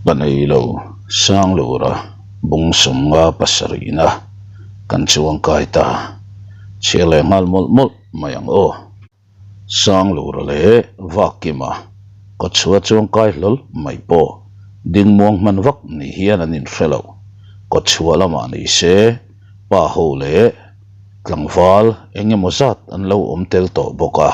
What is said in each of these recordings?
Ka nei lo, Sanglura bung sawmnga pasarihna kan chuangkai ta. Chhiar leh nghal mawlh mawlh mai ang aw. Sanglura leh Vakkima kawtchhuah chuangkai hlawl mai pawh dingmuang hman vak ni hian an inhre lo. Kawtchhuah lamah ni se pa ho leh tlangval eng emaw zat an lo awm tel tawh bawk a,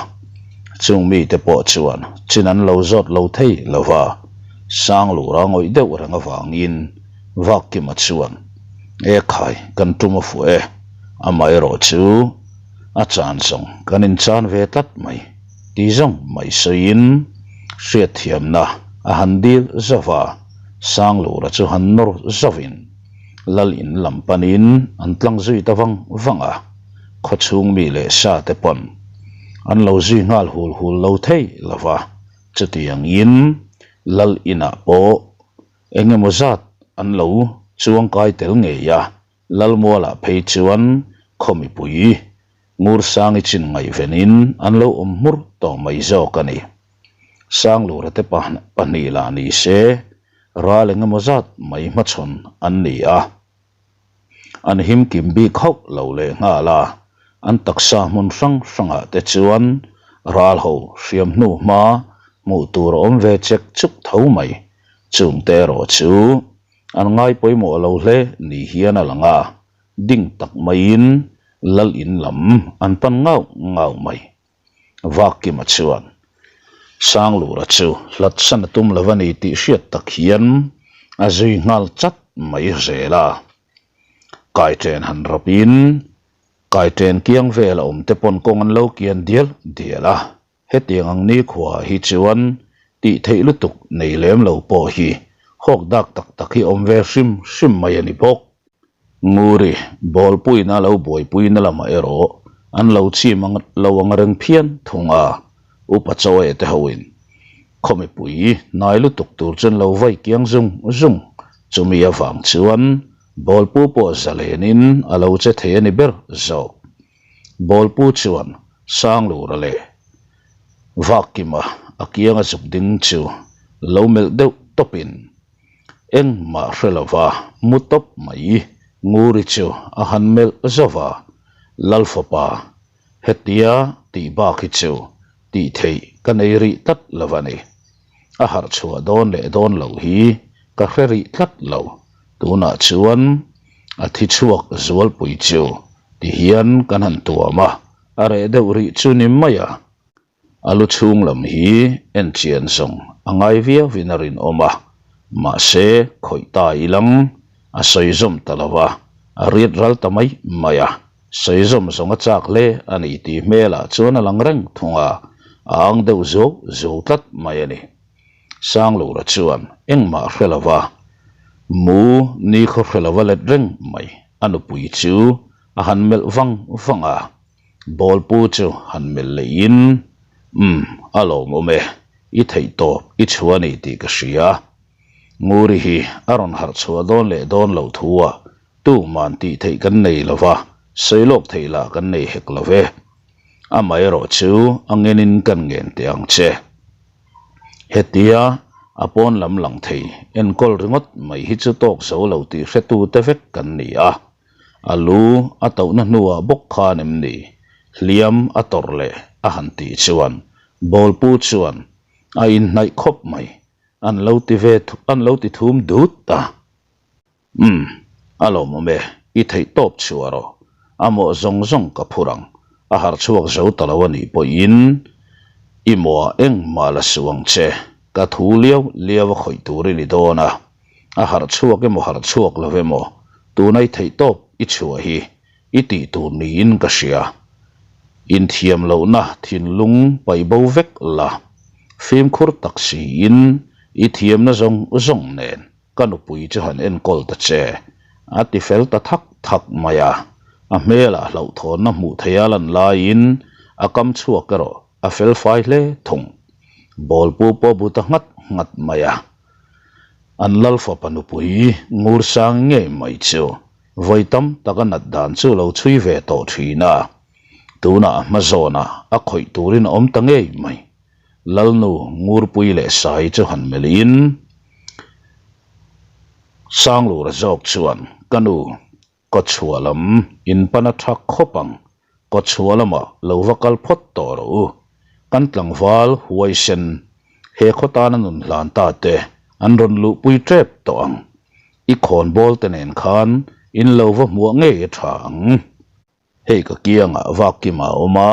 chung mite pawh chuan chin an lo zawt lo thei lo va, Sanglura ngawih deuh reng avangin Vakkima chuan, E khai, kan tum a fuh e, amaherawh chu a chan zawng kan inchan ve tlat mai ti zawng mai sawiin hriatthiamna a han dil zauh va, Sanglura chu han nawr zauhin. Lal in lam panin an tlang zui ta vang vang a, khawchhung mi leh sa te pawn an lo zui nghal hul hul lo thei lo va, chutiangin Lal inah pawh eng emaw zat an lo chuangkai tel ngei a, Lalmualah phei chuan khaw mipui Ngursangi chin ngaihvenin an lo awm hmur tawh mai zawk a ni. Sanglura te pahnih lah ni se, ral eng emaw zat mai hmachhawn an ni a. An him kim bik hauh lo leh nghal a, an taksa hmun hrang hrangah te chuan ral ho hriam hnu hma hmuh tur a awm ve chek chuk tho mai. Chungte erawh chu an ngai pawimawh lo hle ni hian a lang a, ding tak maiin lal in lam an pan ngau ngau mai. Vakkima chuan Sanglura chu hlat san a tum lo a ni tih hriat tak hian a zui nghal chat mai zel a. Kaiṭen han rawpin kaiṭen kiang vel a awm te pawn kawng an lo kian dial dial a. Hetiang ang nikhua hi chuan tih theih lutuk nei lem lo pawh hi hawk dak tak tak hi awm ve hrim hrim mai a ni bawk. Nguri bawlpuina lo buaipuina lamah erawh an lo chim ang lo ang reng phian thung a, Upa Chawe te hoin khaw mipui hnai lutuk tur chuan lo vai kiang zung zung, chumi avang chuan bawlpu pawh zalenin a lo che thei a ni ber zawk. Bawlpu chuan Sanglura leh Vakkima a kianga zuk ding chu lo melh deuh tawpin engmah hre lova mu tawp mai Nguri chu a han melh zauh a, Lalfapa, hetia tih bak hi chu tih theih ka nei rih tlat lo a ni. A harh chhuah dawn leh dawn loh hi ka hre rih tlat lo. Tunah chuan a thi chhuak zualpui chu ti hian kan han tuam a, a reh deuh rih chu ni mai a. A lu chhung lam hi en chian zawng a ngai viauin a rinawm a, mahse khawih ta ilang a sawi zawm ta lo va, a riat ral ta mai mai a, sawi zawm zawng a chak hle a ni tih hmelah chuan a lang reng thung a, a ang deuh zuau zuau tlat mai a ni. Sanglura chuan engmah hre lo va, mu nikhaw hre lo va let reng mai a nupui chu a han melh vang vang a. Bawlpu chu han melh leihin, Umm, a lawmawm e, i theih tawp i chhuah a ni tih ka hria. Nguri hi a rawn harh chhuah dawn leh dawn loh thu a, tuman tih theih kan nei lo va, sawi lawk theih lah kan nei hek lo ve. Amaherawh chu a ngenin kan ngen teh ang che. Hetia a pawn lam lang thei enkawl ringawt mai hi chu tawk zo lo tih hretute vek kan ni a. A lu a tohna hnuah bawk khan em ni? Hliam a tawrh leh a han tih chuan Bawlpu chuan a inhnaih khawp mai, an lo ti ve an lo ti thum dut a. Umm, a lawmawm e, i theih tawp chhuah rawh, a mawh zawng zawng ka phur ang, a harh chhuak zo ta lo a nih pawhin i mawhah engmah la suh ang che, ka thu liau liau a khawih tur i ni dawn a. A harh chhuak emaw harh chhuak lo emaw tuna i theih tawp i chhuah hi i tih tur niin ka hria. Inthiam lohna thinlung paih bo vek la, fimkhur tak siin i thiamna zawng zawng nen ka nupui chu han enkawl ta che, a ti fel ta thak thak mai a. A hmelah hlauhthawnna hmuh theih a lan laiin a kam chhuak erawh a fel fai hle thung. Bawlpu pawh bu ta nghat nghat mai a. An lal fapa nupui ngur sang ngei mai chu vawi tam tak a nat dan chu lo chhui ve tawh thin a, tunah a hma zawnah a khawih turin a awm ta ngei mai. Lalnu Ngurpui leh Sai chu han melhin. Sanglura zawk chuan, Ka nu, Kawchhuah lam in pan a tha khawp ang, kawchhuah lamah lo va kal phawt tawh rawh u. Kan tlangval huaisen he khaw tana nun hlan ta te an rawn luhpui tep tawh ang. I khawnbawl te nen khan in lo va hmuah ngei a tha ang. Hei ka kiangah Vakkima a awm a,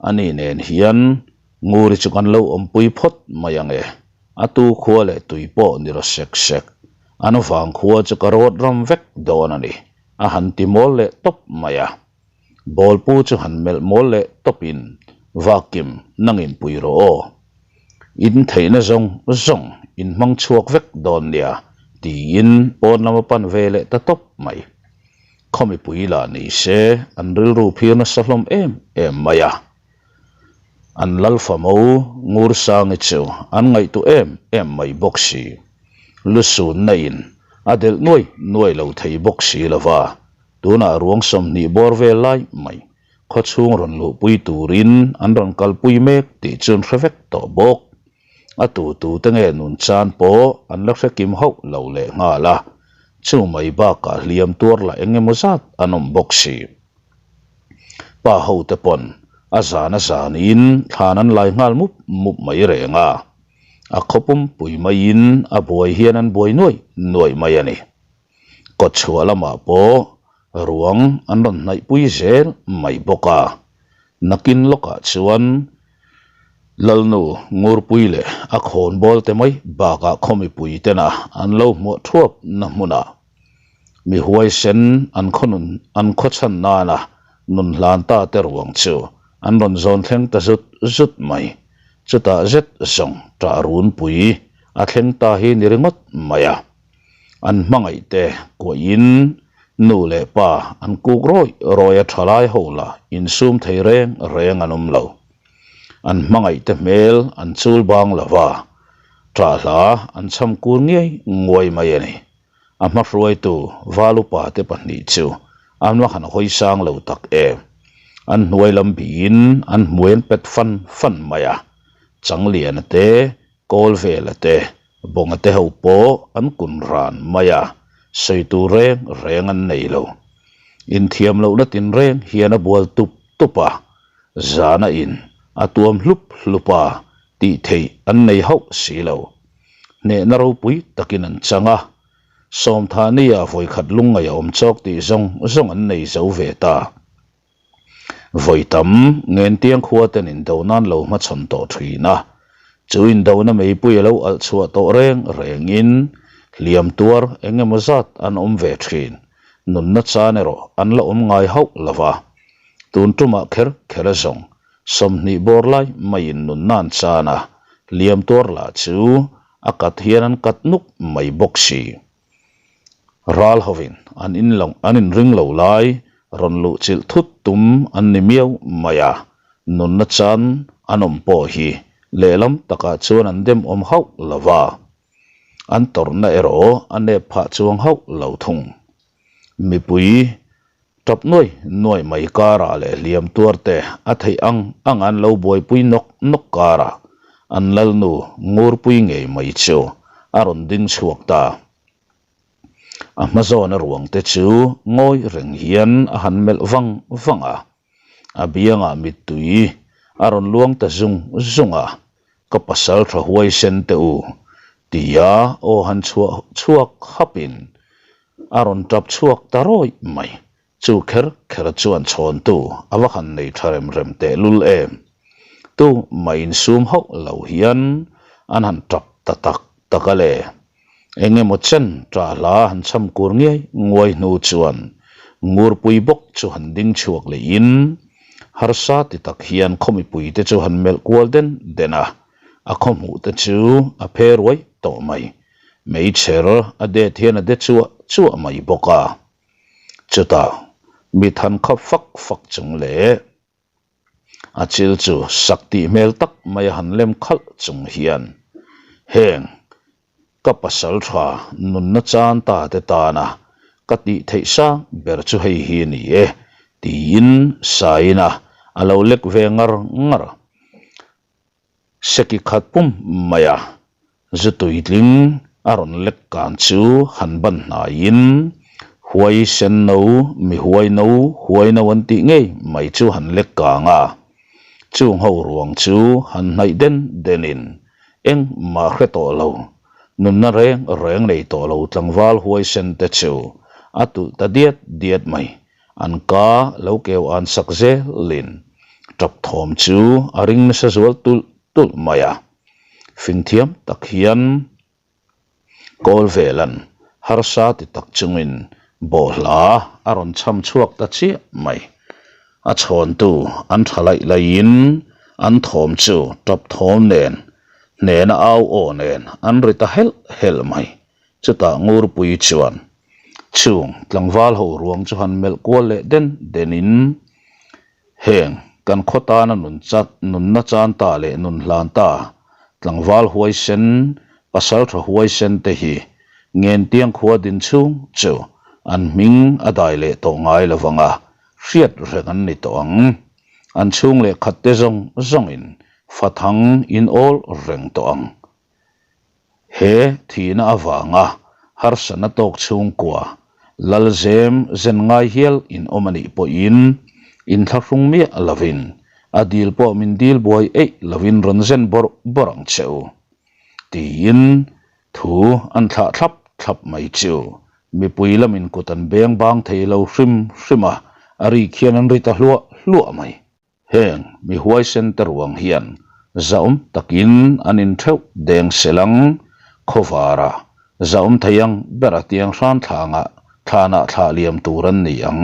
ani nen hian Nguri chu kan lo awmpui phawt mai ang e. A tu khua leh tui pawh ni rawh sek sek. An vang khua chu ka rawt ram vek dawn a ni, a han ti mawl leh tawp mai a. Bawlpu chu han melh mawl leh tawpin, Vakkim, nangin pui rawh aw. In theihna zawng zawng in hmang chhuak vek dawn nia, tiin pawn lam a pan ve leh ta tawp mai. Khaw mipui lah ni se an rilru phir nasa hlawm em em mai a. An Lalfamo Ngursangi chu an ngaihtuah em em mai bawk si. Lusunna in a delh nuai nuai lo thei bawk si lo va, tunah ruang 20 bawr vel lai mai khaw chhung rawn luhpui turin an rawn kalpui mek tih chu an hre vek tawh bawk. A tu tu te nge nun chan pawh an la hre kim hauh lo leh nghal a, chu mai bakah hliam tuar lah eng emaw zat an awm bawk si. Pa ho te pawn a zan a zanin thlan an lai nghal mup mup mai reng a, a khaw pumpui maiin a buai hian an buai nuai nuai mai a ni. Kawtchhuah lamah pawh ruang an rawn hnaihpui zel mai bawk a, nakin lawkah chuan Lalnu Ngurpui leh a khawnbawl te mai bakah khaw mipui tena an lo hmuah thuap na hmunah mi huaisen an khaw nun an khaw chhan nana nun hlan ta te ruang chu an rawn zawn thleng ta zut zut mai. Chutah zet zawng ṭah runpui a thleng ta hi ni ringawt mai a. An hmangaih te kuahin nu leh pa an kuk rawih rawih a thalai ho la insum thei reng reng an awm lo. An hmangaih te hmel an chul bang lo va, ṭah hla an cham kur ngiai nguai mai a ni. A hma hruaitu Valupa te pahnih chu an va han hawi sang lo tak em. An hnuai lam bihin an hmui an pet fan fan mai a, Changliana te, Kawlvela te, Bawnga te ho pawh an kun ran mai a, sawi tur reng reng an nei lo. Inthiam lohna tinreng hian a bual tup tup a, zana in a tuam hlup hlup a, tih theih an nei hauh si lo. Hnehna ropui takin an chang a, Sawmthahnia vawikhat lungngaih a awm chawk tih zawng zawng an nei zo ve ta. Vawi tam Ngentiang khua ten indo nan lo hmachhawn tawh thin a, chu indona meipui a lo alh chhuah tawh reng rengin hliam tuar eng emaw zat an awm ve thin, nunna chan erawh an la awm ngai hauh lo va. Tun tumah kher kher a zawng 20 bawr lai maiin nunna an chan a, hliam tuar lah chu a kat hian an kat nuk mai bawk si. Ral hovin an in lo an inring lo lai rawn luh chilh thut tum an ni miau mai a, nunna chan an awm pawh hi lehlam takah chuan an dem awm hauh lo va, an tawrhna erawh a nep phah chuang hauh lo thung. Mipui tap nuai nuai mai karah leh hliam tuar te a theih ang ang an lo buaipui nawk nawk karah an lalnu ngurpui ngei mai chu a rawn ding chhuak ta. A hma zawna ruang te chu ngawi reng hian a han melh vang vang a, a biangah mittui a rawn luang ta zung zung a, Ka pasal tha huaisen teh u, tia aw han chhuah chhuak hapin a rawn tap chhuak ta rawih mai. Chu kher kher chuan chhawntu a va han nei tha rem rem teh lul em. Tu mah insum hauh lo hian an han tap ta tak tak a le. Eng emaw chen ṭah hla han cham kur ngiai nguai hnu chuan Ngurpui bawk chu han ding chhuak lehin harsa ti tak hian khaw mipuite chu han melh kual den den a, a khaw hmuh te chu a phe ruai tawh mai. Meichher a det hian a de chuah chuah mai bawk a. Chutah mit han khap fak fak chung leh A chil chu sak tih hmel tak mai a han lem khalh chung hian heng ka pasal tha nunna chan ta te tana ka tih theih sang ber chu hei hi a ni e tiin Saina a lo lek ve ngar ngar. Seki khat pum mai a, zu tuitling. A rawn lek kan chu han ban hnaiin huai sen no, mi huai no, huai no an tih ngei mai chu han lek kang a. Chung ho ruang chu han hnaih den denin engmah hre tawh lo, nunna reng reng nei tawh lo tlangval huai sen te chu a tulh ta diat diat mai. An ka lo keu an sak zelin tap thawm chu a ring nasa zual tulh tulh mai a. Fingthiam tak hian kawl velan harsa ti tak chungin bawhhla a rawn chham chhuak ta chiah mai. A chhawntu an tha laih laihin an thawm chu tap thawm nen, hnena au aw nen an ri ta helh helh mai. Chutah Ngurpui chuan chung tlangval ho ruang chu han melh kual leh den denin heng kan khaw tana nun chat nunna chan ta leh nun hlan ta tlangval huaisen pasal tha huaisen te hi Ngentiang khua din chhung chu an hming a dai leh tawh ngai lo vang a, hriat reng an ni tawh ang. An chhung leh khat te zawng zawngin fathang in awl reng tawh ang. He thihna avanga harsatna tawk chhungkua Lalzem zen ngai hial in awm a nih pawhin inthlahrung miah lovin a dil pawh min dil buai eih lovin rawn zen bawrh bawrh ang che u tiin thu an thlah thlap thlap mai chu mipui lamin kut an beng bang thei lo hrim hrim a, a rik hian an ri ta hluah hluah mai. Heng mi huaisen te ruang hian zahawm takin an intheuh deng selang khawvara zahawm thei ang bera tiang hran thlangah thlanah thlah liam tur an ni ang.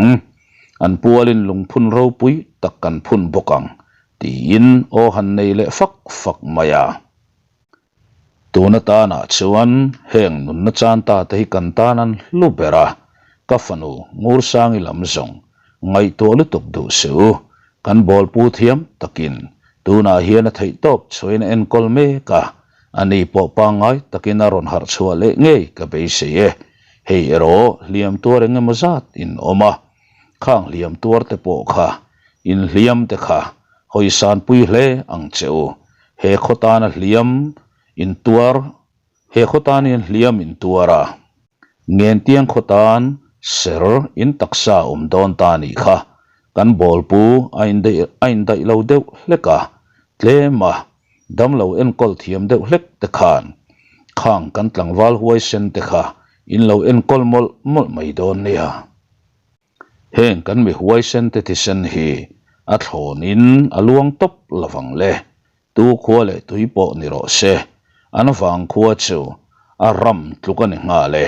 An pualin lungphun ropui tak kan phun bawk ang tiin aw han nei leh fak fak mai a. Tun atanah chuan heng nunna chan ta te hi kan tan an hlu ber a, ka fanu Ngursangi lam zawng ngaihtuah lutuk duh suh u, kan bawlpu thiam takin tunah hian a theih tawp chhuain a enkawl mek a, ani pawh pangngai takin a rawn harh chhuah leh ngei ka beisei e, hei erawh hliam tuar eng emaw zat in awm a, khang hliam tuar te pawh kha inhliam te kha hawisanpui hle ang che u. He khaw tana hliam in tuar He khaw tan hian hliam in tuar a, Ngentiang khaw tan ser in taksa awm dawn ta nih kha. Kan bawlpu a indaih a indaih lo deuh hlek a, tlem a, damlo enkawl thiam deuh hlek te khan khang kan tlangval huaisen te kha in lo enkawl mawlh mawlh mai dawn nia. Heng kan mi huaisen te thisen hi a thlawnin a luang tawp lovang le, tu khua leh tui pawh ni rawh se, an vang khua chu a ram tluk a ni nghal e,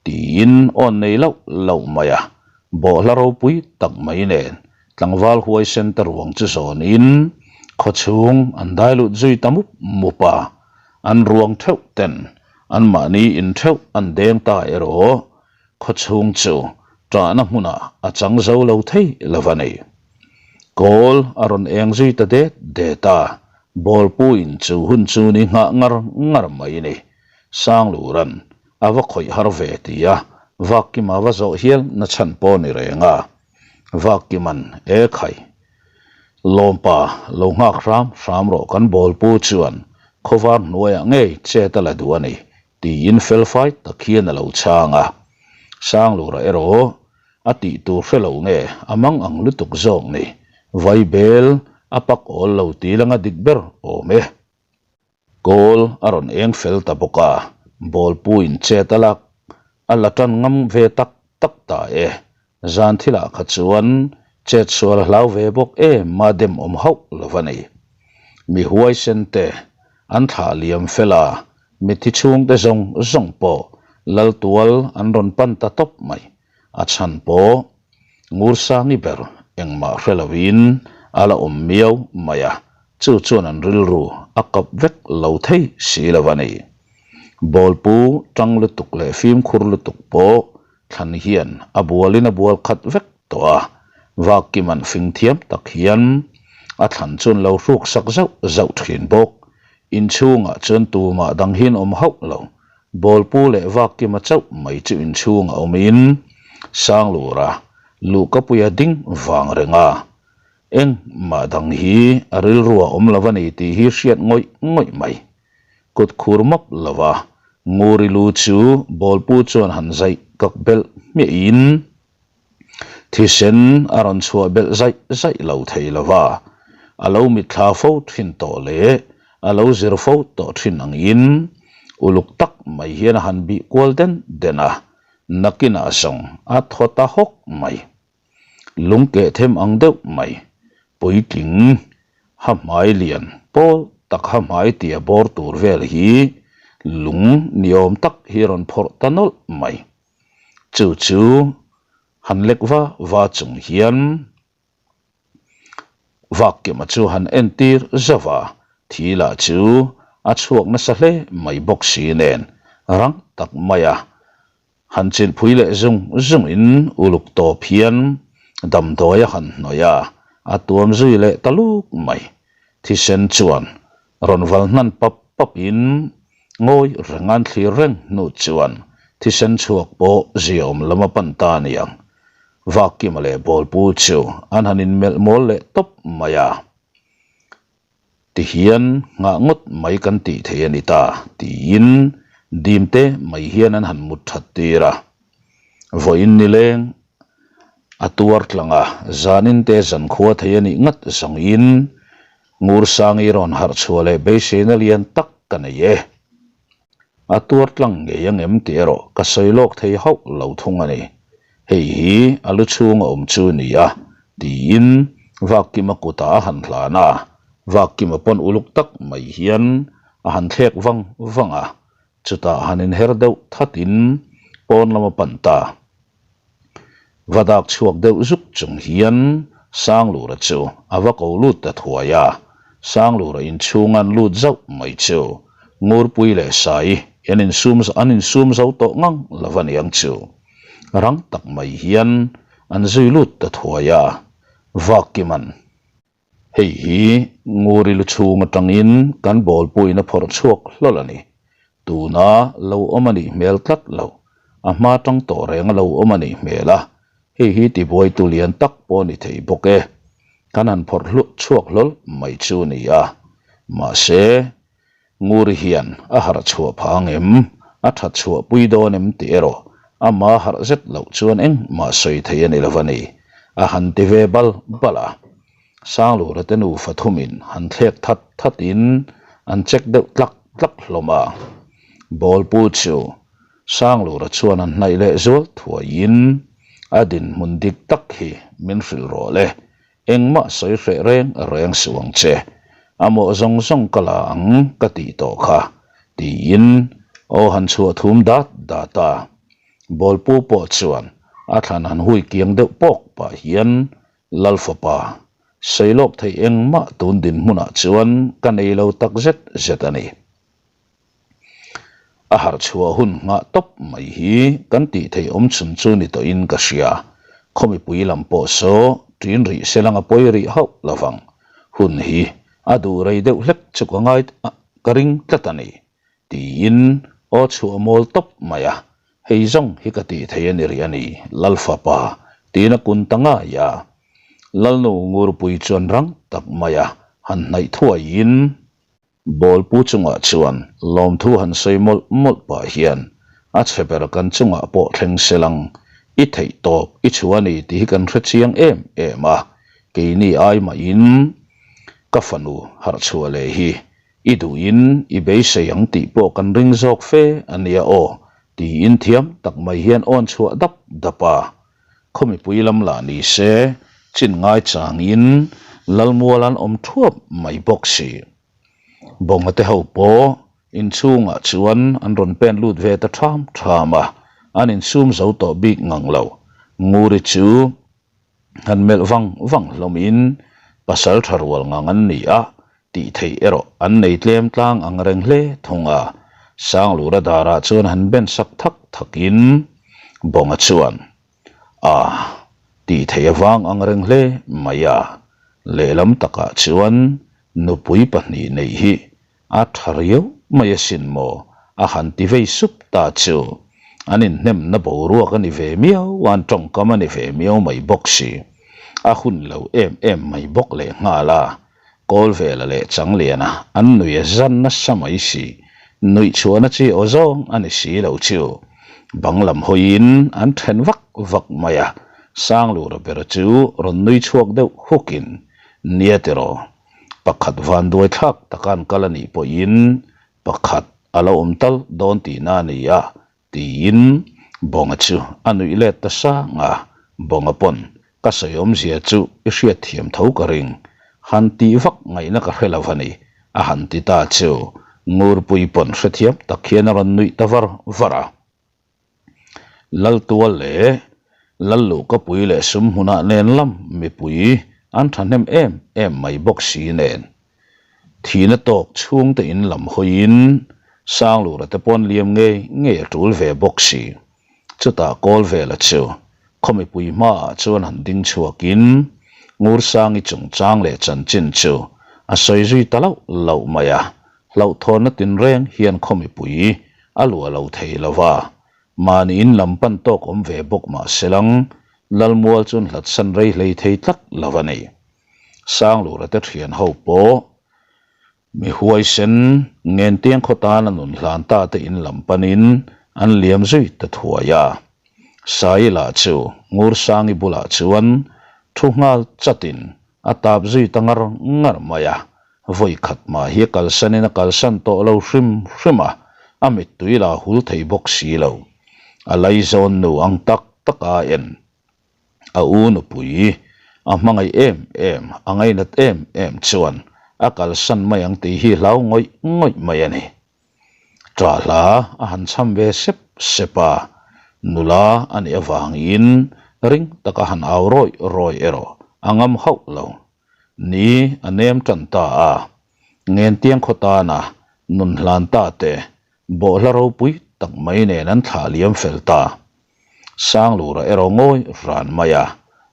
tiin awn nei loh loh mai a, bawhhla ropui tak mai nen tlangval huaisen te ruang chu zawnin khawchhung an dai lut zui ta mup mup a, an ruang theuh ten anmahni in theuh an deng ta erawh. Khawchhung chu ṭahna hmunah a chang zo lo thei lo a ni. Kawl a rawn eng zui ta det det a, bawlpuiin chu hun chu ni nghah ngar ngar mai ni. Sangluran a va khawih har ve ti a, Vakkima va zawh hial na chhan pawh ni reng a. Vakkiman e khai. Lawmpa lo nghak hram hram rawh kan bawlpu chuan khawvar hnuaiah ngei chet a la duh a ni Tiin felfai tak hian a lo chhang a. Sanglura erawh a tih tur hre lo nge a mang ang lutuk zawk ni, Vaibel a pak awl lo ti langa dik ber awm e. Kawl a rawn eng fel ta bawk a, bawlpuiin chet a lak a la tan ngam ve tak tak ta e. Zan thilah kha chuan chet sual a hlau ve bawk em a dem awm hauh lo a ni. Mi huaisen te an thlah liam fel a, mitthi chhungte zawng zawng pawh Laltual an rawn pan ta tawp mai. A chhan pawh Ngursangi ber engmah hre loin a la awm miau mai a, chu chuan an rilru a kap vek lo thei si lo a ni. Bawlpu tang lutuk leh fimkhur lutuk pawh Thlan hian a bualin a bual khat vek tawh a, Vakkiman fing thiam tak hian a thlan chuan lo hruk sak zauh zauh thin bawk. Inchhungah chuan tumah dang hian awm hauh lo, Bawlpu leh Vakkima chauh mai chu inchhungah awmin Sanglura luhkapuia ding vang reng a, engmah dang hi a rilruah awm lo a ni tih hi hriat ngawih ngawih mai. Kut khur map lo a. Nguri lu chu bawlpu chuan han zaih kak belh hmiahin thisen a rawn chhuah belh zaih zaih lo thei lo va, a lo mitthla fo thin tawh leh a lo zir fo tawh thin angin uluk tak mai hian a han bih kual den den a, nakinah zawng a thaw ta hawk mai. Lung keh them ang deuh mai, puitling ha hmai lian pawl tak ha hmai tia bawr tur vel hi lung ni awm tak hi rawn phawrh ta nawlh mai. Chu chu han lek va va chung hian Vakkima chu han entir zauh a, thi lah chu a chhuak nasa hle mai bawk si nen rang tak mai a. Han chilhpui leh zung zungin uluk tawp hian damdawi a han hnawih a, a tuam zui leh ta luk mai. Thisen chuan rawn val hnan pap papin ngawi reng an thlir reng hnu chuan thisen chhuak pawh ziaawm lam a pan ta a niang. Vakkima leh Bawlpu chu an han inmelh mawl leh tawp mai a. Tihian nghah ngawt mai kan tih thei a ni ta, tiin dim te mai hian an han mut that tir a. Vawiin nileng a tuar tlang a, zanin te zankhua thei a nih ngat zawngin Ngursangi rawn harh chhuah leh beiseina lian tak ka nei e. A tuar tlang ngei ang em tih erawh ka sawi lawk thei hauh lo thung a ni. Hei hi a lu chhung a awm chu ni a, tiin Vakkima kutah a han hlan a, Vakkima pawn uluk tak mai hian a han thlek vang vang a, chutah han inher deuh thatin pawn lam a pan ta. Va dak chhuak deuh zuk chung hian Sanglura chu a va ko lut ta thuai a, Sanglura inchhung an lut zauh mai chu Ngurpui leh Sai an insum an insum zo tawh ngang lo a niang chu. Rang tak mai hian an zui lut ta thuai a, Vakiman. Hei hi Nguri lu chhung atangin kan bawlpuiin a phawrh chhuak hlawl a ni. Tuna lo awm a nih hmel tlat lo. A hma tang tawh reng a lo awm a nih hmel a, hei hi tibuaitu lian tak pawh a ni thei bawk e. Kan han phawrh hluah chhuak hlawl mai chu a ni a. Mahse, Nguri hian a harh chhuah phah ang em? A that chhuah pui dawn em tih erawh ama harh zet loh chuan engmah sawi thei a ni lo a ni. A han ti ve bal bal a. Sanglura te nufa thumin han thlek that thatin an check deuh tlak tlak hlawm a. Bawlpu chu Sanglura chuan an hnaih leh zual thuaiin a dinhmun dik tak hi min hrilh rawh le. Engmah sawi hreh reng reng suh ang che, a mawh zawng zawng ka la ang ka tih tawh kha, tiin aw han chhuah thum dat dat a. Bawlpu pawh chuan a thlan han hui kiang deuh pawk pah hian Lal fapa, sawi lawk theih engmah tun dinhmunah chuan ka nei lo tak zet zet a ni. A harh chhuah hun nghah tawp mai hi kan tih theih awm chhun chu ni tawhin ka hria. Khaw mipui lam pawh saw ṭin rih se lang a pawi rih hauh lo vang. Hun hi a duh rei deuh hlek chu ka ngai ka ring tlat a ni, tiin aw chhuah mawl tawp mai a. Hei zawng hi ka tih theih a ni rih a ni, Lalfapa, tiin a kun ta ngai a. Lalnu Ngurpui chuan rang tak mai a han hnaih thuaiin. Bawlpu chungah chuan lawmthu han sawi mawlh mawlh pah hian a chhe ber kan chungah pawh thleng selang i theih tawp i chhuah a ni tih hi kan hre chiang em em a, keini ai mahin ka fanu harh chhuah leh hi i duhin i beisei ang tih pawh kan ring zawk fe a nia aw tiin thiam tak mai hian awn chhuah dap dap a. Khaw mipui lam lah ni se chin ngai changin Lalmual an awm thuap mai bawk si. Bawnga te ho pawh inchhungah chuan an rawn pen lut ve ta tham tham a, an insum zo tawh bik ngang lo. Nguri chu han melh vang vang hlawmin pasal tha rual ngang an ni a, tih theih erawh an nei tlem tlang ang reng hle thung a, Sanglura darah chuan han ben sak thak thakin Bawnga chuan, A, tih theih avang ang reng hle mai a, lehlam takah chuan nupui pahnih neih hi a tha riau mai asin maw a han ti vei sup ta chu an inhnemna boruak a ni ve miau a, an tawngkam a ni ve miau mai bawk si, a hun lo em em mai bawk lehnghal a. Kawlvela leh Changliana an nui a zan nasa mai si. Nuih chhuahna chi aw zawng a ni si lo chu. Bang lam hawiin an then vak vak mai a, Sanglura ber chu rawn nui chhuak deuh hukin, Nia tiraw, pakhat vanduai thlak taka an kal a nih pawhin pakhat a lo awm tal dawn tihna a ni a, Tiin Bawnga chu a nuih let ta sang a, Bawnga pawn ka sawi awmzia chu i hriat thiam tho ka ring, han tih vak ngaihna ka hre lo a ni, a han ti ta chu Ngurpui pawn hrethiam tak hian a rawn nuih ta var var a. Laltual leh Lalluhkapui leh Sumhmunah nen lam mipui an thahnem em em mai bawk si nen Thihna tawk chhungte in lam hawiin Sanglura te pawn liam ngei ngei a tul ve bawk si. Chutah kawl vela chu khaw mipui hmaah chuan han ding chhuakin Ngursangi chungchang leh chanchin chu a sawi zui ta loh loh mai a, hlauhthawnna tinreng hian khaw mipui a luah lo thei lo va, mahni in lam pan tawk awm ve bawk mah selang Lalmual chuan hlatsan rei hlei thei tlat lo a ni. Sanglura te thian ho pawh mi huaisen Ngentiang khaw tana nun hlan ta te in lam panin an liam zui ta thuai a. Saila chu Ngursangi bulah chuan thu nghal chatin a tap zui ta ngar ngar mai a, vawi khat mah hi a kalsanin a kalsan tawh lo hrim hrim a, a mittui la hul thei bawk si lo. A laizawn nu ang tak tak a en. A u nupui a hmangaih em em, a ngainat em em chuan a kalsan mai ang tih hi hlau ngawih ngawih mai a ni. Ṭah hla a han cham ve sep sep a, nula a nih avangin ring taka han au rawih rawih erawh a ngam hauh lo. Ni a nem ṭan ta a, Ngentiang khaw tana nun hlan ta te Bawhhla ropui tak mai nen an thlah liam fel ta. Sanglura erawh ngawi ran mai a,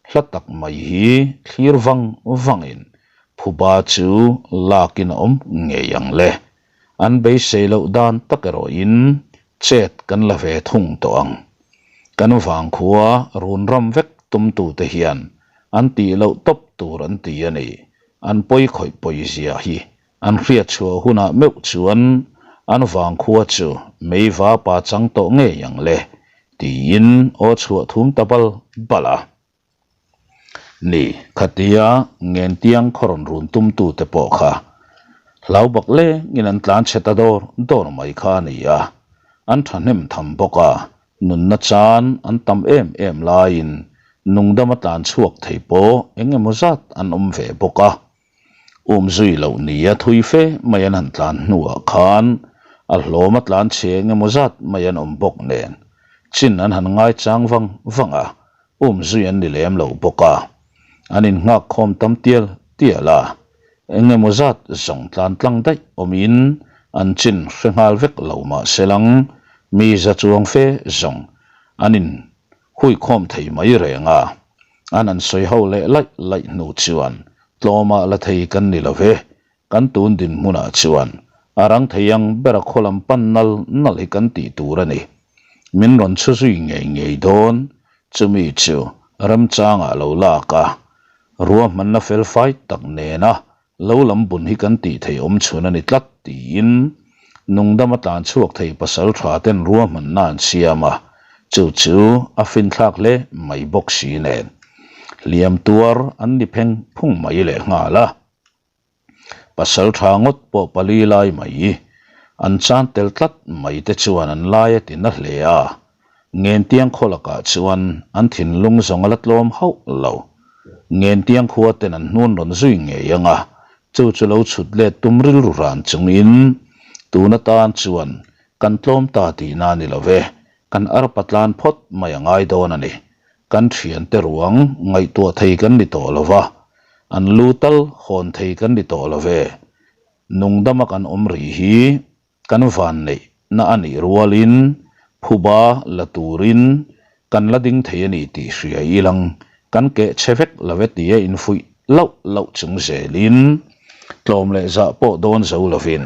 hla tak mai hi thlir vang vangin phuba chu lakin a awm ngei ang le. An beisei loh dan tak erawhin chet kan la ve thung tawh ang. Kan vangkhua run ram vek tumtute hian an tih loh tawp tur an ti a ni. An pawi khawih pawi zia hi An hriat chhuah hunah meuh chuan an vangkhua chu meiva pa chang tawh ngei ang le tiin aw chhuah thum ta bal bal a. Ni, khatia Ngentiang khaw rawn run tumtute pawh kha hlau bak lengin an tlan chhe ta dawr dawr mai kha a ni a, an thahnem tham bawk a, nunna chan an tam em em laiin nungdama tlan chhuak thei pawh eng emaw zat an awm ve bawk a. Um zui loh nia thui fe mai an han tlan hnuah khan a hlawm a tlan chhe eng emaw zat mai an awm bawk nen chin an han ngai chang vang vang a, um zui an ni lem lo bawk a, an innghak khawm tam tial tial a, eng emaw zat zawng tlan tlang daih awmin an chin hre nghal vek lo mah se lang mi za chuang fe zawng an in huikhawm thei mai reng a. An an sawi ho leh laih laih hnu chuan tlawmah la thei kan ni lo ve, kan tun dinhmunah chuan a rang thei ang bera khaw lam pan nal nal hi kan tih tur a ni. Min rawn chhu zui ngei ngei dawn, chumi chu remchangah lo lak a, ruahmanna felfai tak nena Lo lam bun hi kan tih thei awm chhun a ni tlat tiin nungdama tlan chhuak thei pasal tha ten ruahmanna an siam a, chu chu a finthlak hle mai bawk si nen hliam tuar an ni pheng phung mai leh nghal a. Pasal tha ngawt pawh pali lai mai an chan tel tlat mai te chuan an lai a ti na hle a, Ngentiang khaw lakah chuan an thinlung zawng a la tlawm hauh lo. Ngentiang khua ten an hnun rawn zui ngei ang a, chu chu lo chhut let tum rilru ran chungin tun atan chuan kan tlawm ta tihna a ni lo ve, kan arpa tlan phawt mai a ngai dawn a ni. Kan thiante ruang ngaihtuah thei kan ni tawh lo va, an lu tal hawn thei kan ni tawh lo ve. Nungdama kan awm rih hi Kan vanneih na a nih rualin phuba la turin kan la ding thei a ni tih hria ilang kan keh che vek lo e tia infuih lauh lauh chung zelin tlawm leh zah pawh dawn zo lovin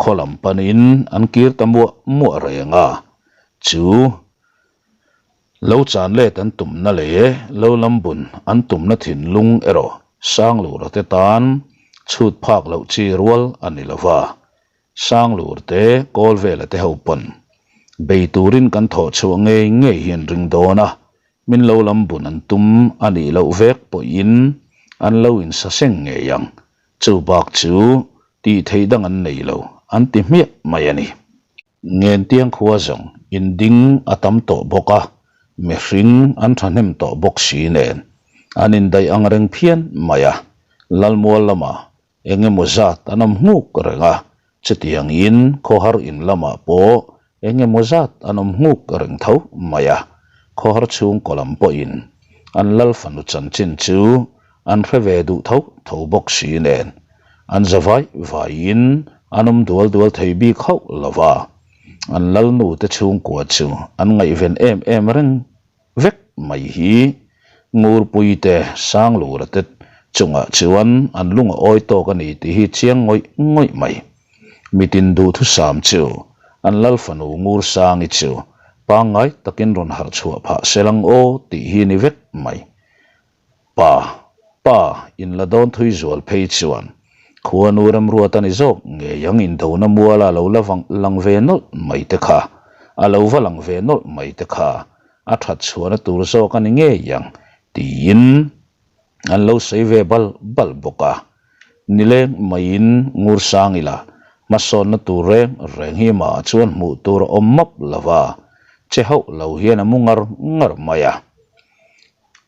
khaw lam panin an kir ta muah muah reng a, chu lo chan let an tumna leh lo lam bun an tumna thinlung erawh Sanglura te tan chhut phak loh chi rual a ni lova. Sanglur te, Kawlvela te ho pawn bei turin kan thawh chhuah ngei ngei hi an ring dawn a, min lo lam bun an tum a nih loh vek pawhin an lo insaseng ngei ang. Chu bak chu tih theih dang an nei lo, an ti hmiah mai a ni. Ngentiang khua zawng in ding a tam tawh bawk a, mihring an thahnem tawh bawk si nen an indaih ang reng phian mai a, Lalmual lamah eng emaw zat an awm nghuk reng a, chutiangin khawhar in lamah pawh eng emaw zat an awm nghuk reng tho mai a, khawhar chhungkaw lam pawhin an lal fanu chanchin chu an hre ve duh tho tho bawk si nen an za vai vaiin an awm dual dual thei bik hauh lo va, an lalnu te chhungkua chu an ngaihven em em reng vek mai hi Ngurpui te Sanglura te chungah chuan an lung a awi tawk a ni tih hi chiang ngawih ngawih mai. Mitin duhthusam chu an lal fanu Ngursangi chu pangngai takin rawn harh chhuah phah selang aw tih hi ni vek mai. Pa, pa, in la dawn thui zual phei chuan khuanu remruat a ni zawk ngei ang indona muala lo la lang ve nawlh mai te kha, a lo va lang ve nawlh mai te kha a that chhuahna tur zawk a ni ngei ang tiin an lo sawi ve bal bal bawk a. Nileng maiin Ngursang ila hmasawnna tur reng reng hi mah chuan hmuh tur a awm map lo va, che hauh lo hian a mu ngar ngar mai a.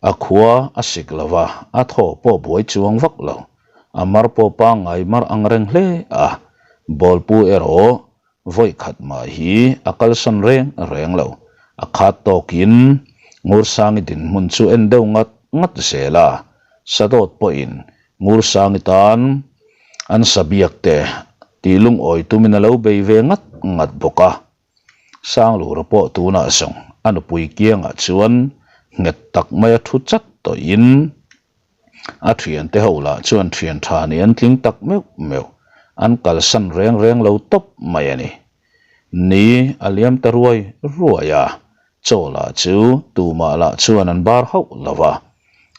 A khua a sik lo va, a thaw pawh buai chuang vak lo. A mar pawh pangngai mar ang reng hle a, bawlpu erawh vawi khat mah hi a kalsan reng reng lo. A khat tawkin Ngursangi dinhmun chu en deuh ngat ngat zel a, Sadawt pawhin Ngursangi tan an sabiak te tih lungawi tumin a lo bei ve ngat ngat bawk a. Sanglura pawh tunah zawng a nupui kiangah chuan nghet tak maia thu chat tawhin a thiante ho lah chuan thian tha nih an tling tak meuh meuh, an kalsan reng reng lo tawp mai a ni. Ni a liam ta ruai ruai a, chaw lah chu tumah lah chuan an bar hauh lo va,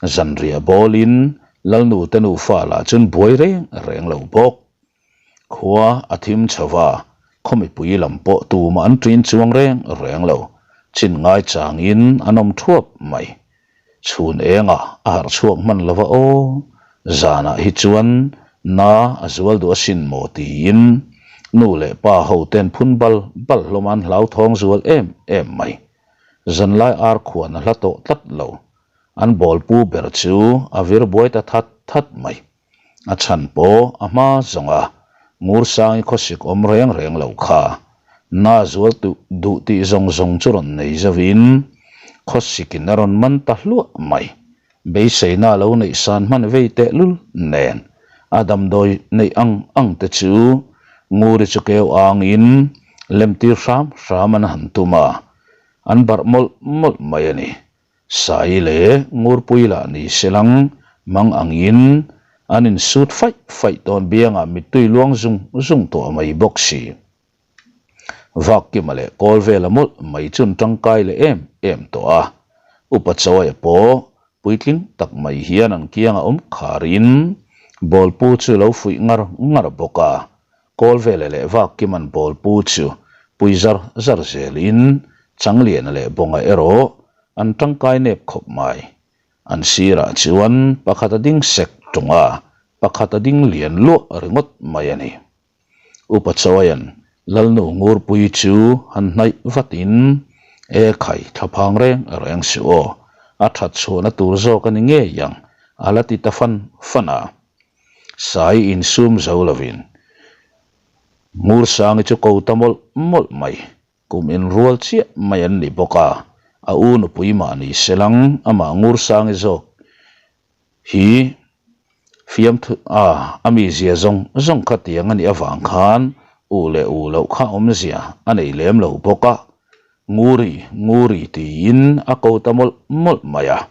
zanriah bawlin Lalnu te nufa lah chuan buai reng reng lo bawk. Khua a thim chho va, khaw mipui lam pawh tumah an ṭin chuang reng reng lo, chin ngai changin an awm ṭhuap mai. Chhun engah a harh chhuak hman lo va aw, zanah hi chuan na a zual duh asin maw tiin nu leh pa ho ten phun bal bal hlawm an hlauthawng zual em em mai. Zanlai ar khuan a hla tawh tlat lo, an bawlpu ber chu a vir buai ta that that mai. A chhan pawh a hma zawng a, Ngursangi khawsik awm reng reng lo kha. Na zual duh tih zawng zawng chu rawn nei zovin khawsikin a rawn man ta hluah mai. Beiseina a lo neih san hman vei tehlul nen a damdawi neih ang ang te chu Nguri chu keu angin lemtir hram hram an han tum a, an barh mawlh mawlh mai a ni. Sai leh Ngurpui lah ni selang mang angin an insut faih faih tawn biangah mittui luang zung zung tawh mai bawk si. Vakkima leh Kawlvela mawlh mai chun tangkai leh em em tawh a, Upa Chawia pawh puitling tak mai hian an kiangah awm kharin bawlpu chu lo fuih ngar ngar bawk a, Kawlvela leh Vakkiman bawlpu chu pui zar zar zelin Changliana leh Bawnga erawh an tangkai nep khawp mai. An sirah chuan pakhat a ding sek tung a, pakhat a ding lian luah ringawt mai a ni. Upa Chawian Lalnu Ngurpui chu han hnaih vatin, E khai, thlaphang reng reng suh aw, a that chhuahna tur zawk a ni ngei ang, a la ti ta fan fan a. Sai insum zo lovin Ngursangi chu ko ta mawlh mawlh mai. Kum inrual chiah mai an ni bawk a, a u nupui mah ni se lang amah Ngursangi zawk hi fiamthu a a mizia zawng zawng kha tiang a nih avang khan u leh u loh kha awmzia a nei lem lo bawk a, Nguri Nguri tiin a ko ta mawlh mawlh mai a,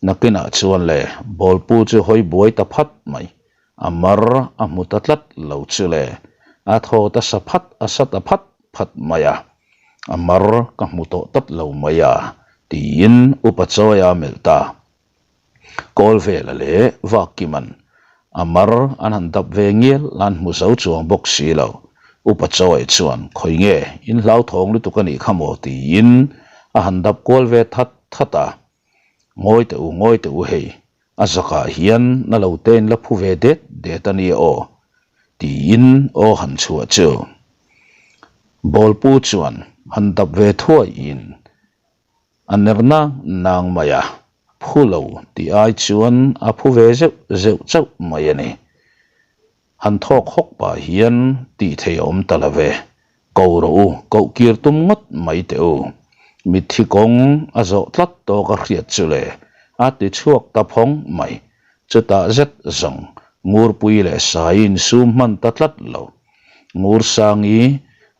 nakinah chuan le bawlpu chu hawi buai ta phat mai. A mar a hmu ta tlat lo chu le, a thaw ta sa phat a sa ta phat phat mai a, a mar ka hmu tawh tlat lo mai a, tiin Upa Chawia a melh ta. Kawlvela leh Vakkiman a mar an han dap ve ngial an hmu zo chuang bawk si lo. Upa Chawei chuan, Khawi nge, in hlauthawng lutuk a nih kha maw? tiin a han dap kual ve that that a. Ngawi teh u, ngawi teh u hei, a zakah hian na lo te in la phu ve det det a nia aw, tiin aw han chhuah chu. Bawlpu chuan han dap ve thuaiin a ner nang nang mai a, phu lo tih ai chuan a phu ve zeuh zeuh chauh mai a ni. Han thawk hawk pah hian tih theih a awm ta lo ve. Ko rawh u, koh kir tum ngawt mai teh u. Mitthi kawng a zawh tlat tawk a hriat chu le, a ti chhuak ta phawng mai. Chutah zet zawng Ngurpui leh Sai insum hman ta tlat lo. Ngursangi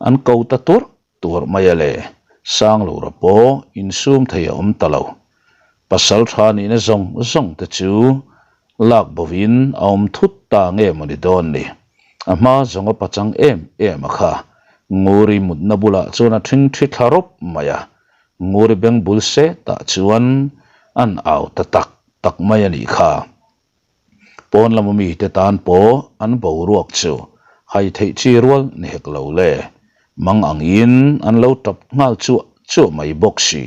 an ko ta tuarh Tuarh mai a le, Sanglura pawh insum thei a awm ta lo. Pasal tha nihna zawng zawng te chu lak bovin a awm thut ta nge maw ni dawn ni. A hma zawng a pachang em em a kha. Nguri mutna bulah chuan a ṭhing ṭhi thla rawp mai a. Nguri beng bul setah chuan an au ta tak tak mai a nih kha. Pawn lama mite tan pawh an boruak chu hai theih chi rual ni hek lo le. Mang angin an lo tap nghal chuah chuah mai bawk si.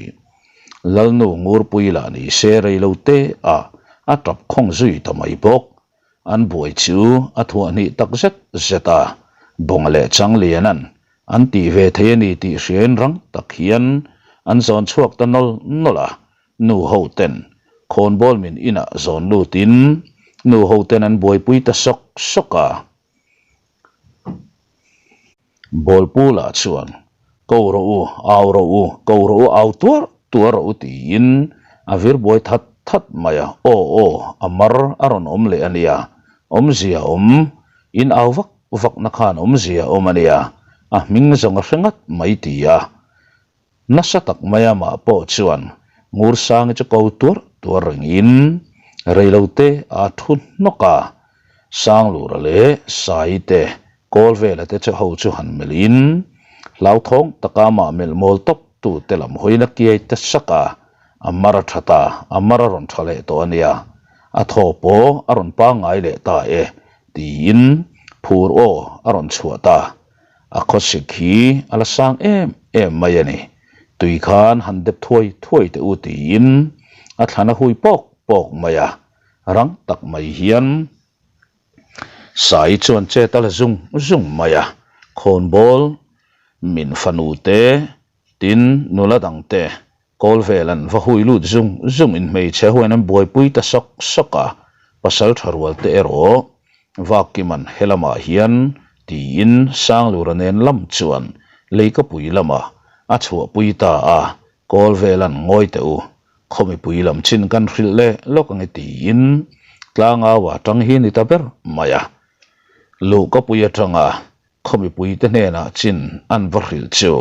Lalnu Ngurpui lah ni se rei lo te a a tap khawng zui ta mai bawk. An buai chu a thuah hnih tak zet zet a, Bawnga leh Changliana'n an tih ve thei a ni tih hriain rang tak hian an zawn chhuak ta nawl nawl a, Nu ho ten khawnbawl min inah zawn lutin nu ho ten an buaipui ta sawk sawk a. Bawlpu lah chuan, Ko rawh u, au rawh u, ko rawh u, au tuar tuar rawh u tiin a vir buai that that mai a. Aw aw, a mar a rawn awm leh a nia, awmzia awm, in au vak vakna khan awmzia awm a nia, a hming zawng a hre ngat mai ti a. Nasa tak mai amah pawh chuan Ngursangi chu ko tuar tuar rengin reilote a thu hnawk a, Sanglura leh Sai te kawl vela te chu ho chu han melhin hlauthawng taka amah melh mawl tawp tu te lam hawiin a kiai ta sak a, a mar a tha ta, a mar a rawn tha leh tawh a nia, a thaw pawh a rawn pangngai leh ta e tiin phur aw a rawn chhuah ta. A khawsik hi a la sang em em mai a ni. Tui khan han dep thuai thuai teh u tiin a thlan a hui pawk pawk mai a, rang tak mai hian Sai chuan chet a la zung zung mai a, khawnbawl min fanu te tin nula dang te Kawl vel an va hui lut zung zung in hmeichhe huain an buaipui ta sawk sawk a, pasal tha rual te erawh Vakiman he lamah hian tiin Sanglura nen lam chuan Leikapui lamah a chhuahpui ta a, kawl vel an ngawi teh u, khaw mipui lam chin kan hrilh leh lawk ange tiin tlangau a tang hi ni ta ber mai a, Luhkapui atanga Khaw mipuite hnenah chin an va hrilh chu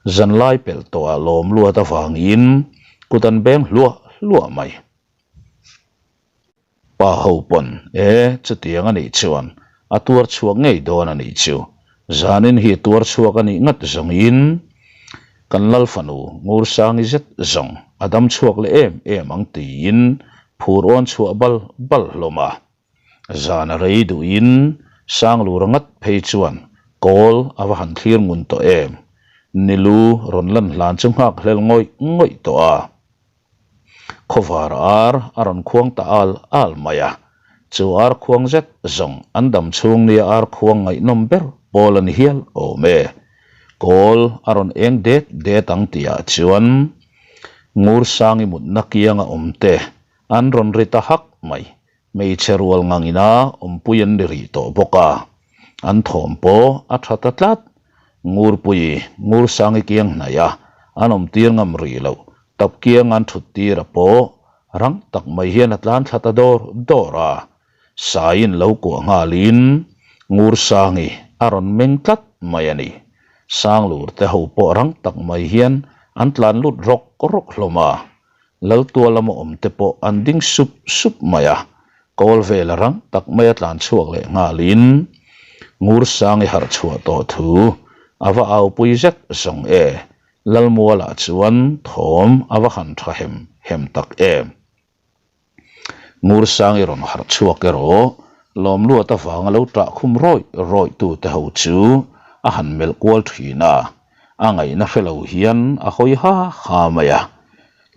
zanlai pelh tawhah lawm luat avangin kut an beng hluah hluah mai. Pa ho pawn, E, chutiang a nih chuan a tuar chhuak ngei dawn a nih chu. Zanin hi tuar chhuak a nih ngat zawngin kan Lal fanu Ngursangi zet zawng a dam chhuak leh em em ang tiin phur awn chhuah bal bal hlawm a. Zan a rei duhin Sanglura ngat phei chuan kawl a va han thlir ngun tawh em? Nilu rawn lan hlan chu nghak hlel ngawih ngawih tawh a. Khawvar ar a rawn khuang ta al al mai a, chu ar khuang zet zawng an dam chhung nia ar khuang ngaihnawm ber pawl a ni hial awm e. Kawl a rawn eng det det ang tihah chuan Ngursangi mutna kianga awm te an rawn ri ta hak mai. Hmeichhe rual ngangina awmpui an ni rih tawh bawk a, an thawm pawh a tha ta tlat. Ngurpui, Ngursangi kiang hnaih a, an awmtir ngam rih loh, tap kiang an thut tir a pawh rang tak mai hian a tlan thla ta dawr dawr a. Saiin lo kuah nghalin Ngursangi a rawn meng tlat mai a ni. Sanglur te ho pawh rang tak mai hian an tlan lut rawk rawk hlawm a. Laltua lama awm te pawh an ding sup sup mai a, kawl vela rang tak maia tlan chhuak leh nghalin Ngursangi harh chhuah tawh thu a va aupui zet zawng e, Lalmualah chuan thawm a va han tha hem hem tak em. Ngursangi rawn harh chhuak erawh Lawmluat avanga lo ṭah khum rawih rawih tute ho chu a han melh kual thin a, a ngaihna hre lo hian a hawi ha ha mai a.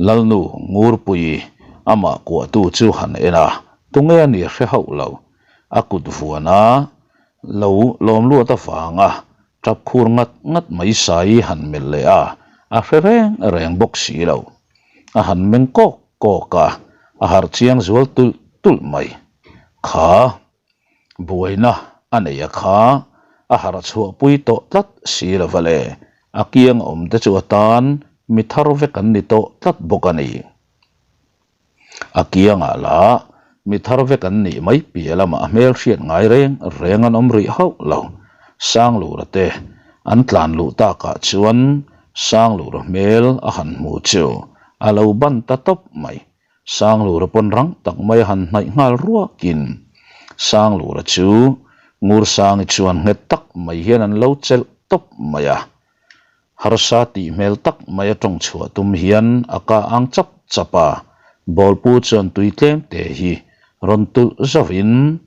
Lalnu Ngurpuii amah kuahtu chu han en a, tunge a nih hre hauh lo. A kut vuana lo lawm luat avanga tap khur ngat ngat mai sai han melh leh a, a hre reng reng bawk si lo. A han meng kawk kawk a, a harh chiang zual tulh tulh mai. Kha buaina a nei a kha a harh chhuah pui tawh tlat si lo va le, a kiang awm te chu atan mi thar vek an ni tawh tlat bawk a ni. A kiangah lah mi thar vek an nih mai piah lamah a hmel hriat ngai reng reng an awm rih hauh lo. Sanglura te an tlan luh takah chuan Sanglura hmel a han hmu chu a lo ban ta tawp mai. Sanglura pawn rang tak mai a han hnaih nghal ruakin Sanglura chu Ngursangi chuan nghet tak mai hian an lo chelh tawp mai a. Harsa tih hmel tak mai a tawng chhuah tum hian a ka ang chap chap a, bawlpu chuan tui tlem te hi rawn tulh zauhin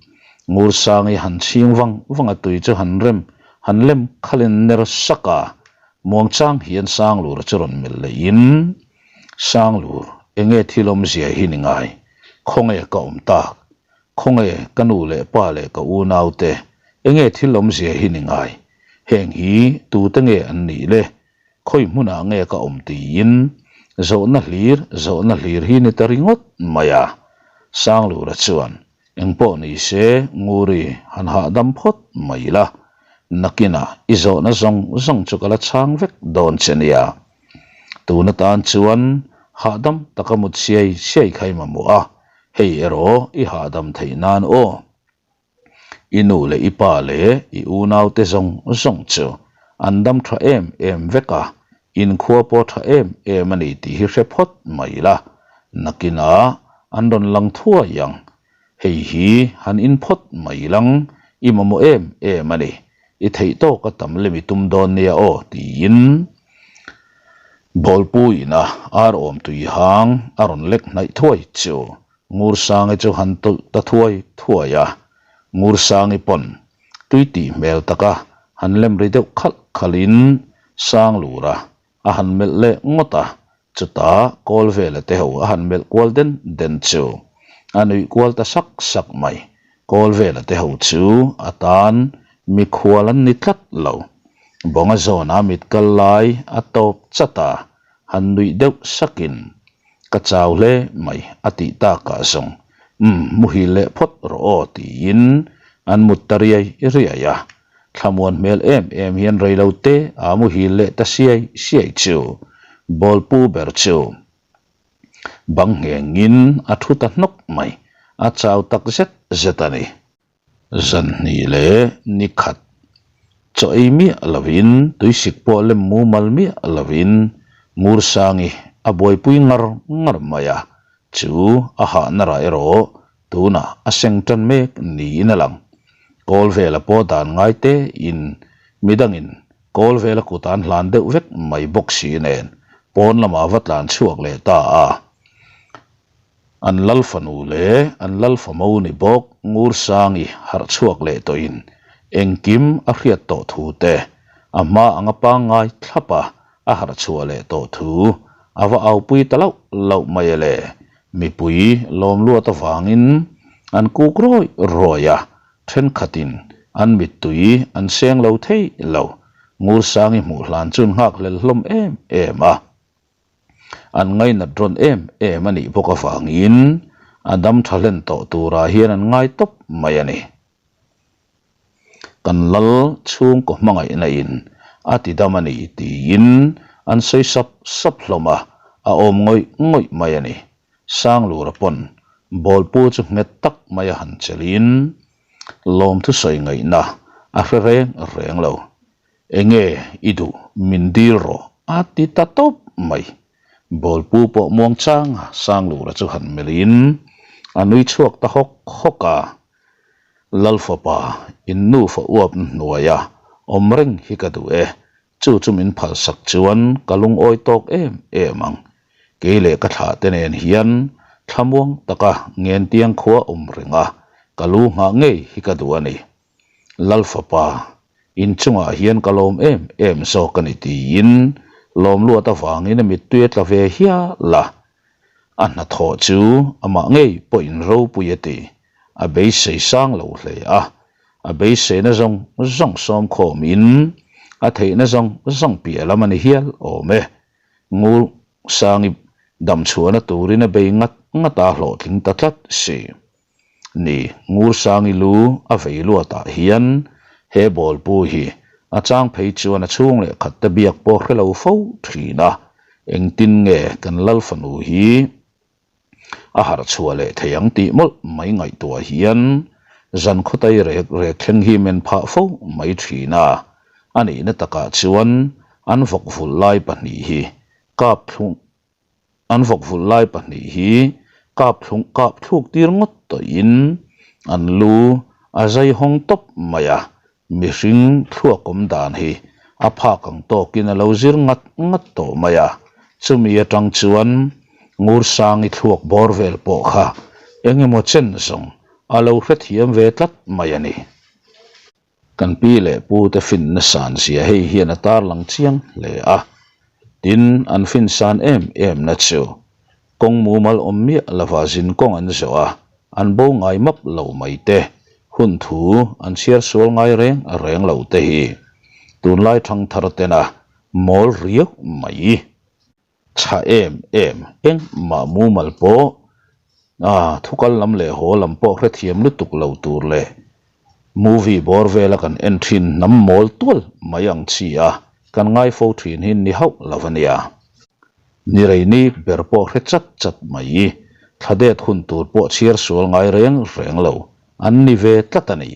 Ngursangi han chhing vang vang a tui chu han rem han lem khalin ner sak a, muangchang hian Sanglura chu rawn melh lehin Sanglur, enge thil awmzia hi ni ngai? Khawnge ka awm tak? Khawnge ka nu leh pa leh ka unau te? Enge thil awmzia hi ni ngai? Heng hi tute nge an nih le? Khawi hmunah nge ka awm tiin zawhna hlir zawhna hlir hi ni ta ringawt mai a. Sanglura chuan engpawh ni se Nguri han hahdam phawt mai la, nakinah i zawhna zawng zawng chu ka la chhang vek dawn che nia. Tun atan chuan hahdam taka mut siai siai kha i mamawh a, hei erawh i hahdam theih nan aw. I nu leh i pa leh i unaute zawng zawng chu an dam tha em em vek a, inkhua pawh tha em em a ni tih hi hre phawt mai la, nakinah an rawn lang thuai ang. Hei hi han in phawt mai lang, i mamawh em em a ni, i theih tawk a tam lem i tum dawn nia aw tiin Bawlpu ina ar awm tui hang a rawn lek hnaih thuai chu Ngursangi chu han tawlh ta thuai thuai a, Ngursangi pawn tui tih hmel taka han lem ri deuh khalh khalhin Sanglura a han melh leh ngawt a, chutah Kawlvela te ho a han melh kual den den chu a nuih kual ta sak sak mai. Kawlvela te ho chu a tan mikhual an ni tlat lo. Bawnga zawna mit kal lai a tawp chat a, han nuih deuh sakin Ka chau hle mai a tih takah zawng umm muhil leh phawt rawh aw tiin an mut ta riai riai a, thlamuan hmel em em hian rei lo te a muhil leh ta siai siai chu bawlpu ber chu bang nghengin a thu ta hnawk mai, a chau tak zet zet a ni. Zanhnih leh ni khat chaw ei miah lovin tuisik pawh lem mumal miah lovin Ngursangi a buaipui ngar ngar mai a, chu a hahna rah erawh tunah a seng tan mek niin a lang. Kawl vela pawh dan ngai tein midangin kawl vela kut an hlan deuh vek mai bawk si nen pawn lamah va tlan chhuak leh ta a. An lal fanu leh an lal famo ni bawk Ngursangi harh chhuak leh tawhin engkim a hriat tawh thu te, a hma anga pangngai thlap a a harh chhuah leh tawh thu a va aupui ta lauh lauh mai a le. Mipui lawm luat avangin an kuk rawih rawih a, thenkhatin an mittui an seng lo thei lo. Ngursangi hmuh hlan chu an nghakhlel hlawm em em a. An ngainat rawn em em a nih bawk avangin a dam tha hlen tawh turah hian an ngai tawp mai a ni. Kan lal chhungkaw hmangaihna in a ti dam a ni tiin an sawi sap sap hlawm a, a awm ngawih ngawih mai a ni. Sanglura pawn bawlpu chu nghet tak mai a han chelhin lawmthu sawi ngaihna a hre reng reng lo. Enge i duh min dil rawh a ti ta tawp mai. Bawlpu pawh muang chang a Sanglura chu han melhin a nui chhuak ta hawk hawk a. Lalfapa in nufa uap hnuaia awm reng hi ka duh e, chu chu min phalsak chuan ka lungawi tawk em em ang. Kei leh ka thlah te nen hian thlamuang taka ngentiang khua awm reng a, ka lu nghah ngei hi ka duh a ni. Lalfapa. In chungah hian ka lawm em em zawk a ni tiin lawm luat avangin a mittui a tla ve hial a. A hnathawh chu amah ngei pawhin ropui a ti. A beisei sang lo hle a, a beiseina zawng zawng sawm khawmin a theihna zawng zawng piah lam a ni hial awm e. Ngur Sangi damchhuahna turin a bei ngat ngat a hlawhtling ta tlat si. Ni, Ngur Sangi lu a vei luatah hian he bawlpu hi a chang phei chuan a chhung leh khat te biak pawh hre lo fo thin a, engtin nge kan Lal fanu hi a harh chhuah leh thei ang tih mawlh mai ngaihtuah hian zan khawtai rek rek thleng hi men phah fo mai thin a, a nihna takah chuan an vawk vulh lai pahnih hi kap thlung an vawk vulh lai pahnih hi kap thlung kap thluk tir ngawt tawhin an lu a zai hawng tawp mai a, Mihring thluak awm dan hi a phak ang tawkin a lo zir ngat ngat tawh mai a, chumi atang chuan Ngursangi thluak bawr vel pawh kha eng emaw chen zawng a lo hrethiam ve tlat mai a ni. Kan pi leh pu te finna san zia hei hian a tarlang chiang hle a, tin an fin san em em na chu Kawng mumal awm miah lova zin kawng an zawh a, an bo ngai map lo mai te, hun thu an chhiar sual ngai reng reng lo te hi tunlai thangthar tena mawl riau mai. Tha em em, engmah mumal pawh a thukal lam leh haw lam pawh hrethiam lutuk lo tur leh Movie bawr vela kan en thin hnam mawl tual mai ang chi a, kan ngai fo thin hi ni hauh lo a nia. Ni rei ni ber pawh hre chat chat mai, thla det hun tur pawh chhiar sual ngai reng reng lo an ni ve tlat a ni.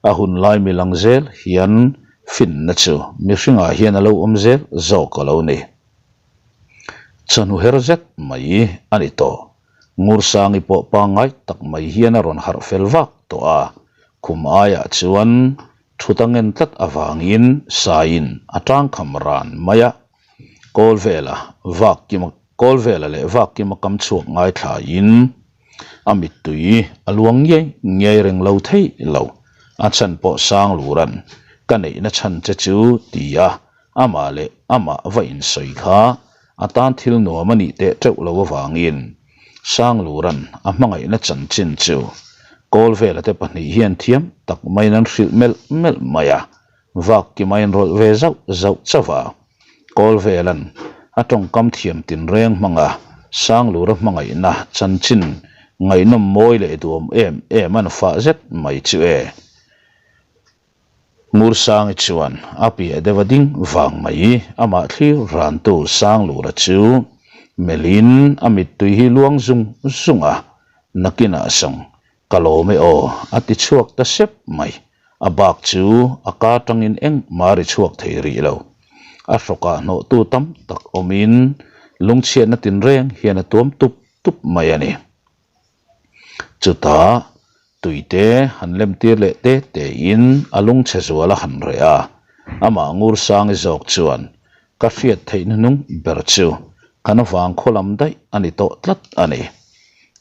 A hun lai mi lang zel hian finna chu mihringah hian a lo awm zel zawk a lo ni. Chawhnu her zet mai a ni tawh. Ngursangi pawh pangngai tak mai hian a rawn harh fel vak tawh a, khum aiah chuan thut a ngen tlat avangin saiin a tangkham ran mai a. Kawlvela vak kima Kawlvela leh vak kima kam chhuak ngaithlain a mittui a luang ngiai ngiai reng lo thei lo. A chhan pawh Sangluran ka neihna chhan che chu ti a, Amah leh amah va insawi kha a tan thil nuam a nih teh teuh lo avangin Sangluran a hmangaihna chanchin chu Kawlvela te pahnih hian thiam tak maiin an hrilh melh melh mai a, vak ki maiin rawlh ve zauh zauh chauh a. Kawlvela'n a tawngkam thiam tinreng hmanga Sanglura hmangaihna chanchin ngaihnawm mawi leh duam em em an fah zet mai chu e. Ngursangi chuan a piah deuh a ding vang mai, amah thlir rantu Sanglura chu melhin a mittui hi luang zung zung a, nakinah sawng ka lawm e aw a ti chhuak ta sep mai, a bak chu a ka tangin engmah a ri chhuak thei rih lo. A hrawkah hnawhtu tam tak awmin lungchhiatna tinreng hian a tuam tup tup mai a ni. Chutah tuite han lem tir leh te tein a lungchhe zual a han reh a, amah Ngursangi zawk chuan ka hriat theih hnuhnung ber chu kan vang khaw lam daih a ni tawh tlat a ni.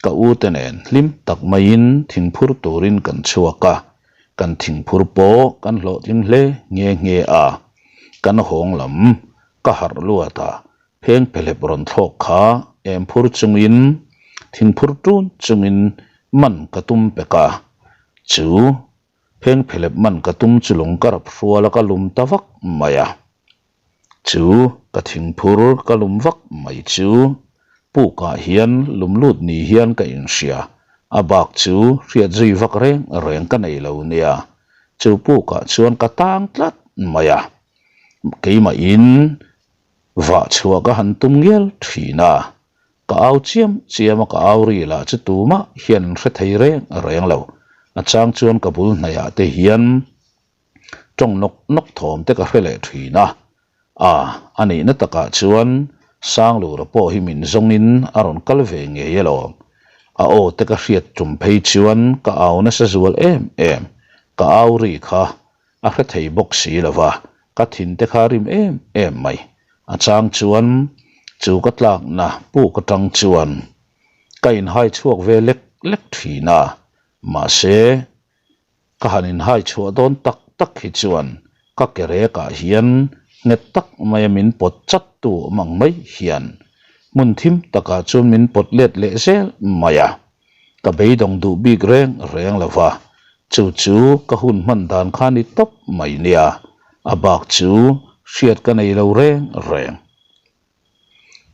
Ka u te nen hlim tak maiin thingphur turin kan chhuak a, kan thingphur pawh kan hlawhtling hle nghe nghe a, kan hawng lam ka harh luat a, Pheng phelep rawn thlawk kha em phur chungin, thingphur tun chungin man ka tum pek a. Chu pheng phelep man ka tum chu lung ka rap hrual a ka lum ta vak mai a. Chu ka thingphur ka lum vak mai chu pukah hian lum lut ni hian ka inhria, a bak chu hriat zui vak reng reng ka nei lo nia. Chu pukah chuan ka tang tlat mai a, keimahin Vah chhuah ka han tum ngial thin a, ka au chiam chiam a ka au ri lah chu tumah hian an hre thei reng reng lo. A chang chuan ka bul hnaihah te hian tawng nawk nawk thawm te ka hre leh thin a, a a nihna takah chuan Sanglura pawh hi min zawngin a rawn kal ve ngei alawm. A aw te ka hriat tum phei chuan ka au nasa zual em em, ka au ri kha A hre thei bawk si lo va, ka thin te kha rim em em mai. A chang chuan chu ka tlakna puk atang chuan ka inhai chhuak ve lek lek thin a, mahse ka han inhai chhuah dawn tak tak hi chuan. Ka ke rekah hian nghet tak maia min pawt chat tu awm ang mai hian hmun thim takah chuan min pawt let leh zel mai a. Ka beidawng duh bik reng reng lo va, chu chu ka hun hman dan kha ni tawp mai nia, a bak chu hriat ka nei lo reng reng.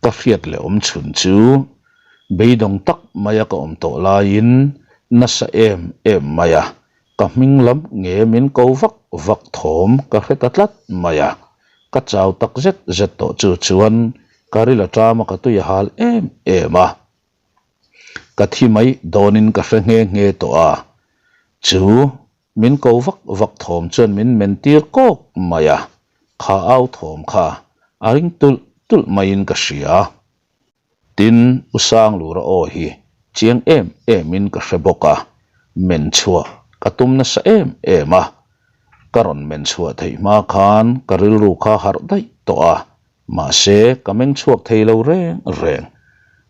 Ka hriat leh awm chhun chu beidawng tak maia ka awm tawh laiin nasa em em mai a, ka hming lam nge min ko vak vak thawm ka hre ta tlat mai a, ka chau tak zet zet tawh chu chuan ka ril atama ka tui a hal em em a. Ka thi mai dawnin ka hre nghe nghe tawh a, chu min ko vak vak thawm chuan min men tir kawk mai a, kha au thawm kha a ring tulh tulh maiin ka hria. Tin, U Sanglura aw hi chiang em emin ka hre bawk a, men chhuah ka tum nasa em em a, ka rawn men chhuah theih hma khan ka rilru kha harh daih tawh a, Mahse, ka meng chhuak thei lo reng reng.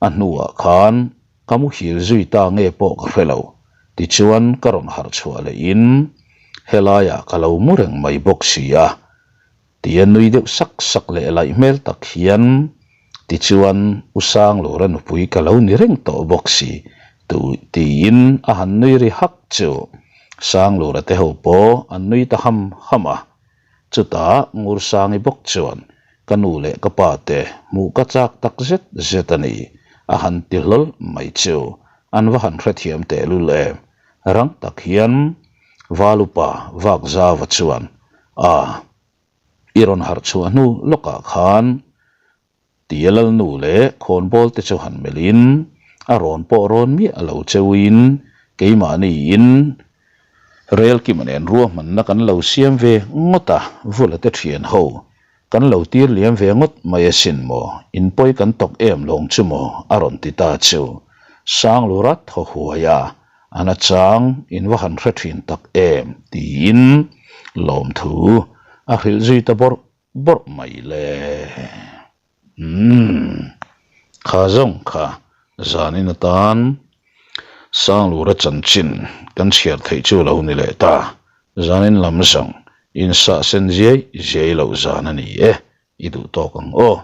A hnuah khan ka muhil zui ta nge pawh ka hre lo. Tichuan ka rawn harh chhuah lehin helaiah ka lo mu reng mai bawk si a. Tia nui deuh sak sak leh laih hmel tak hian tichuan U Sanglura nupui ka lo ni reng tawh bawk si tu tiin a han nui ri hak chu. Sanglura te ho pawh an nui ta ham ham a. Chutah Ngursangi bawk chuan, Ka nu leh ka pa te hmuh ka chak tak zet zet a ni, a han ti hlawl mai chu. An va han hrethiam tehlul em? Rang tak hian Valupa Vakzava chuan, A, i rawn harh chhuah hnu lawkah khan Tia Lalnu leh khawnbawl te chu han melhin a rawn pawh rawn miah lo cheuin keimahniin rel kima nen ruahmanna kan lo siam ve ngawt a, Vula te thian ho kan lo tir liam ve ngawt mai asin maw, in pawi kan tawk em lawng chu maw a rawn ti ta chu Sanglura thaw huai a, a nachang in va han hre thin tak em tiin lawmthu a hrilh zui ta bawrh bawrh mai le. Umm. Kha zawng kha zanin atan Sanglura chanchin kan chhiar theih chu lo ni leh ta. Zanin lam zawng insah sen ziai ziai loh zan a ni e, i duh tawk ang aw.